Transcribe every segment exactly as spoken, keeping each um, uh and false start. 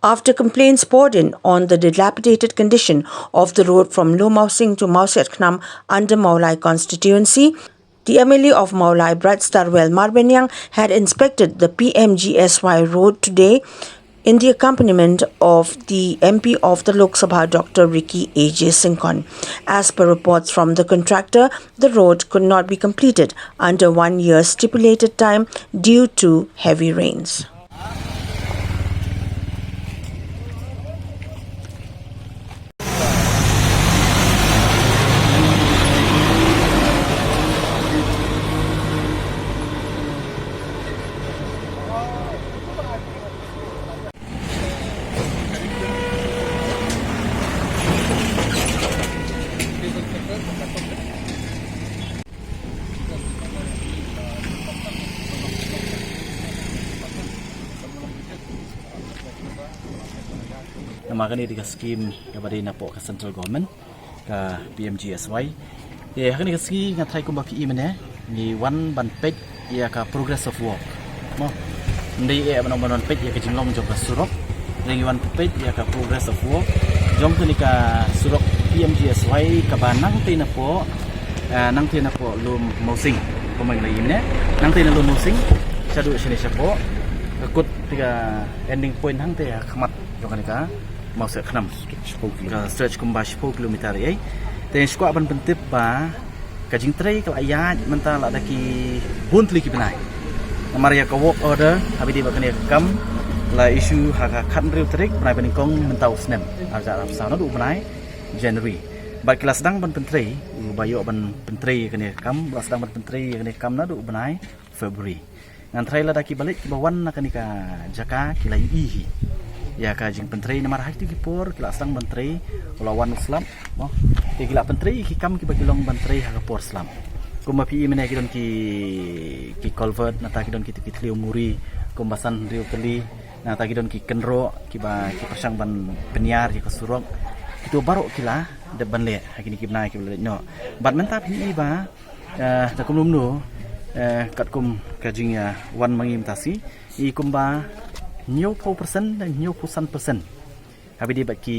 After complaints poured in on the dilapidated condition of the road from Lomawsing to Mawsiatkhnam under Mawlai constituency, the M L A of Mawlai, Bright Starwell Marbaniang, had inspected the P M G S Y road today in the accompaniment of the M P of the Lok Sabha, Doctor Ricky A J Syngkon. As per reports from the contractor, the road could not be completed under one year stipulated time due to heavy rains. Namar kane dei ka skim kaba dei napoh ka central government, ka P M G S Y. Te ha kane ka sngi nga tharai kumba phi i mynne, ngi wan ban peit ïa ka progress of work. Mo. Ym dei eh ban ong ban wan peit ïa ka jinglong jong ka surok. Ngi wan peit ïa ka progress of work jong kane ka surok P M G S Y kaba nangtei napoh, ah, nangtei napoh Lomawsing. Kumba ngi la i mynne, nangtei na Lomawsing shaduh shane shapoh. Ka kut te ka ending point hangtei ha khmat jong kane ka Mawsiatkhnam. Ka stretch kumba shiphew kilometer ei. Te shu kwah ban pyntip ba ka jingtrei ka la ïaid mynta la da ki bun tylli ki bnai. Namar ïa ka work order haba ïadei bad kane ka kam la issue ha ka khathynriew tarik bnai ba nyngkong mynta u snem. Arhajar arphew saw naduh u bnai January. Bad ki la sdang ban pyntrei, ba ïoh ban pyntrei kane ka kam, ba la sdang ban pyntrei kane ka kam naduh u bnai February. Ngan tharai lada kiba leit kiba wan na kane ka jaka ki la ïohi hi ïa ka jingpyntrei namar ha kito ki por ki la sdang ban trei u la wan u slap. Mo, te ki la pyntrei ki kam kiba ki long ban trei ha ka por slap. Kumba phi i mynne ki don ki, ki culvert, nangta ki don kito ki thliew muri kumba san hynriew tylli, nangta ki don ki kynroh kiba ki pyrshang ban pynïar ïa ka surok. Kito baroh ki la dep ban leh ha kine ki bnai kiba la leit noh. Bad mynta phi i ba Eh, da kumno kumno, eh, katkum ka jingïawan ma ngi mynta shi, i kumba hynñiewphew percent ne hynñiewphew san percent. Haba ïadei bad ki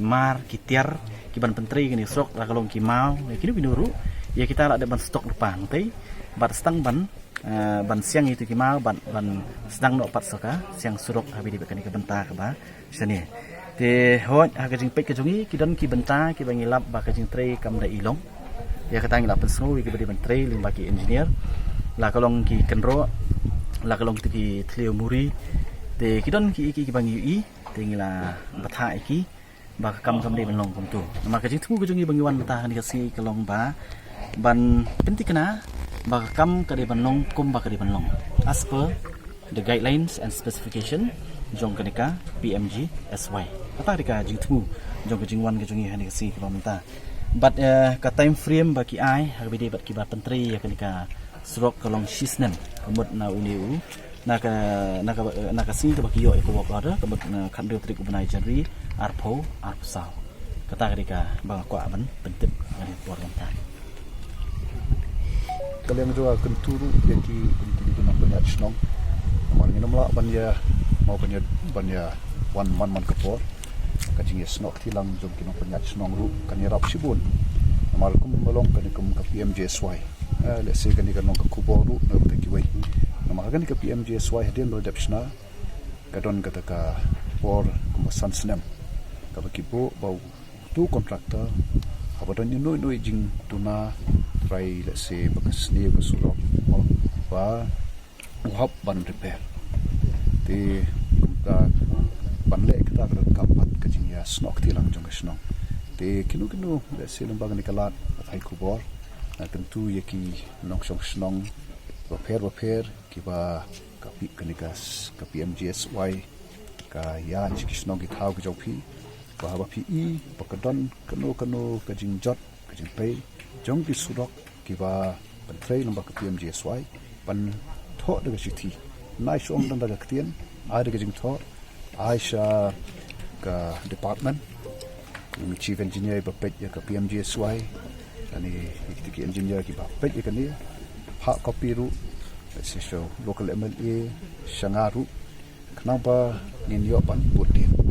mar, ki tiar, ki ban pyntrei kane ka surok, la ka long ki maw, ne kino kino ruh, ïa kita la dep ban stock lypa hangtei, bad sdang ban, eh, ban siang ïa kito ki maw, bad ban sdang noh pat sa ka siang surok, haba ïadei bad kane ka bynta kaba shane. Te hooid, ha ka jingpeit ka jong ngi, ki don ki bynta kiba ngi lap ba ka jingtrei kam da i long. Ïa kata ngi la pynsngew ïa kiba dei ban trei lyngba ki engineer. La ka long ki kynroh, la ka long kito ki thliew muri. Te ki don ki, ki, kiba ngi ïohi, te ngi la bthah ïa ki ba ka kam kam dei ban long kumto. Namar ka jingthmu ka jong ngi ba ngi wan mynta ha kane ka sngi ka long ba ban pynthikna ba ka kam ka dei ban long kumba ka dei ban long as per the guidelines and specification jong kane ka P M G S Y. Kata ka dei ka jingthmu jong ka jingwan ka jong ngi ha kane ka sngi kaba mynta. Bad, eh, ka time frame ba ki ai ha kaba ïadei bad kiba pyntrei ïa kane ka surok ka long shi snem. Ka mut na une u, na ka, na ka, eh, na ka sngi kaba ki ïoh ïa ka work order, ka mut na khathynriew tarik u bnai January arphew arphew saw. Kata ka dei kaba nga kwah ban pyntip ha kane ka por mynta. Ka liang jong nga kyntu ruh ïa ki, kum kine ki nongpynïaid shnong. Namar ngin ym lah ban ïa, mo ban ïa, ban ïa wan man man ka por. Ka jingïasnoh kti lang jong ki nongpynïaid shnong ruh kan ïarap shibun. Namar kumba long kane kum ka P M G S Y. Eh, let's say kane ka long ka khubor ruh na ka bynta kiwei. Namar kane ka P M G S Y hadien ba la dep shna, ka don kata ka por kumba san snem kaba ki buh ba uto u contractor haba don ïano ïano i jingduna, trai, let's say, ba ka sniew ka surok, ba u hap ban repair. Te kumta ban leh kata ka donkam pat ka jingïasnoh kti lang jong ka shnong. Te kino kino, let's say, lyngba kane ka lad, nga ai khubor, nga kyntu ïa ki nongshong shnong bapher bapher kiba ka pi-, kane ka s-, ka P M G S Y ka ïa ki shnong ki thaw ki jong phi, ba haba phi i ba ka don kano kano ka jingjot ka jingpei jong ki surok kiba pyntrei lyngba ka P M G S Y, ban thoh da ka shithi. Nai shu ong tang da ka ktien, ai da ka jingthoh, ai sha ka department, kum u chief engineer ba peit ïa ka P M G S Y, lane ïa kita ki engineer kiba peit ïa kane, phah copy ruh sha u local M L A, sha nga ruh, Khnang ba ngin ïoh ban bud dien.